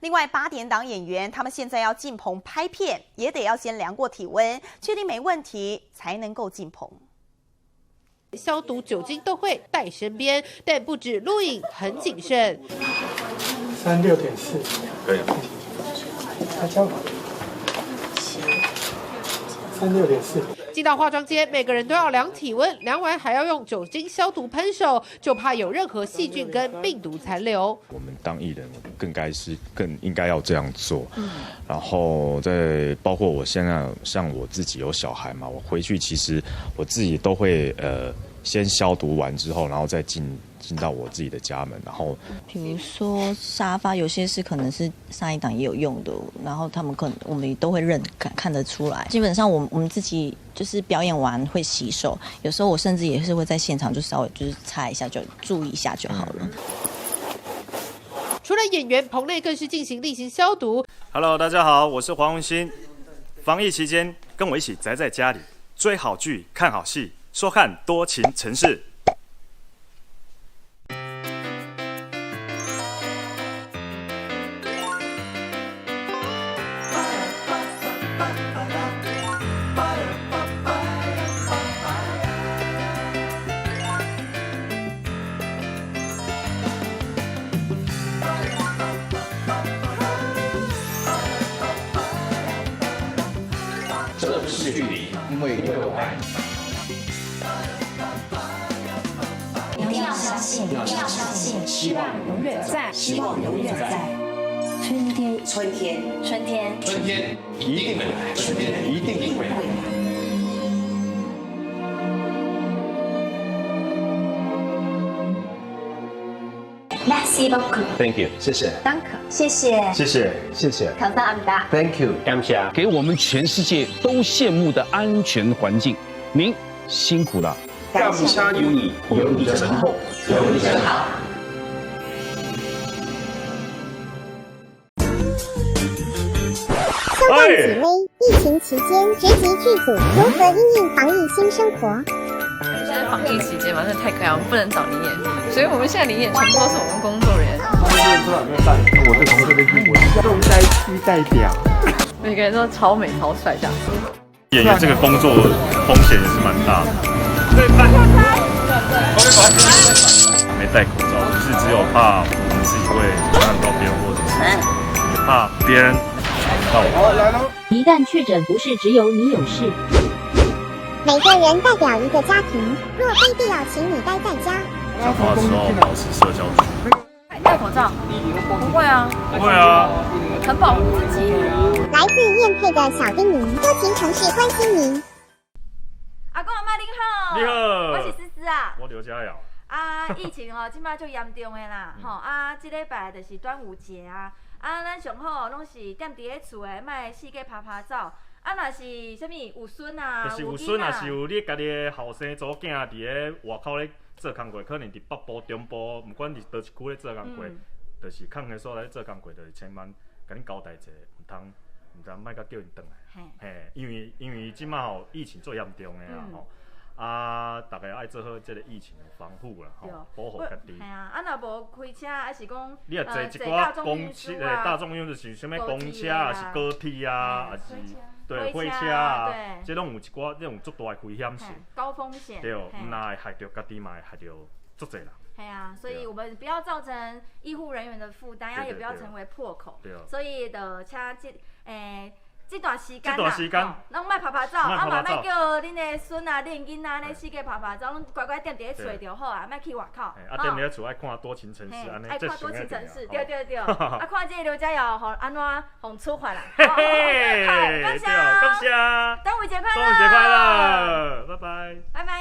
另外，八點檔演員他們現在要進棚拍片，也得要先量過體溫，確定沒問題才能夠進棚。消毒酒精都會帶身邊，但不止錄影很謹慎。36.4，可以。大家好。36.4。進到化妝間，每個人都要量體溫，量完還要用酒精消毒噴手，就怕有任何細菌跟病毒殘留。我們當藝人更該是更應該要這樣做。然後在包括我現在像我自己有小孩嘛，我回去其實我自己都會先消毒完之後，然後再進到我自己的家門，然後，比如說沙發，有些是可能是上一檔也有用的，然後他們可能我們都會認看看得出來。基本上我們自己就是表演完會洗手，有時候我甚至也是會在現場就稍微就是擦一下，就注意一下就好了。除了演員，棚內更是進行例行消毒。 Hello，大家好，我是黃文興。防疫期間，跟我一起宅在家裡，追好劇、看好戲，收看多情城市。這不是距離，因為有愛。一定要相信，一定要相信，希望永遠在，希望永遠在。春天，春天，春天，春天一定會來，春天一定會來。 Merci beaucoup. Thank you，謝謝。 Danke，謝謝。謝謝，謝謝。감사합니다。 Thank you，感謝。給我們全世界都羨慕的安全環境，您辛苦了。感謝有你，有你真好，有你真好。搜干紫薇，疫情期間直擊劇組如何因應防疫新生活？現在防疫期間嘛，真的太可愛，我們不能找臨演，所以我們現在臨演全部都是我們工作人員。我是從這邊經過，重災區代表。每個人都超美超帥這樣子。演員這個工作風險也是蠻大的。沒戴口罩，不是只有怕我們自己會傳染到別人，或者是怕別人傳到我。一旦確診，不是只有你有事。每個人代表一個家庭，若非必要，請你待在家。講話的時候保持社交距離。戴口罩？不會啊，不會啊，很保護自己。來自燕配的小叮嚀，多情城市關心您。阿公阿嬤您好，你好，我是思思啊，我劉家堯。啊，疫情哦，這擺足嚴重的啦，吼啊，這禮拜就是端午節啊，啊，咱上好攏是踮佇咧厝的，莫四界趴趴走。啊，若是啥物有孫啊，就是有孫，若是有你家己的後生查某囝佇咧外口咧做工課，可能佇北部、中部，毋管佇佗一區咧做工課，就是空的所在做工課，就是千萬共恁交代一下，毋通莫閣叫𪜶轉來。嘿，因為這擺吼疫情足嚴重的啊吼，啊，逐家愛做好這個疫情的防護啦，吼，保護家己。嘿啊，啊，若無開車，還是講你若坐一寡公車，大眾運輸是啥物公車啊，是高鐵啊，還是？對，火車啊，這攏有一寡這種足大的危險性，高風險。對，毋但會害著家己，嘛會害著足濟人。嘿啊，所以我們不要造成醫護人員的負擔，也不要成為破口。所以就請這這段時間啦，攏莫趴趴走，啊嘛莫叫恁的孫啊、恁囡仔咧四界趴趴走，攏乖乖踮佇咧厝就好啊，莫去外口。啊，踮佇咧厝愛看多情城市，按呢，愛看多情城市，對對對。啊，看這個劉家堯，予按怎予處罰啦？嘿嘿，感謝，感謝，端午節快樂！端午節快樂，拜拜，拜拜。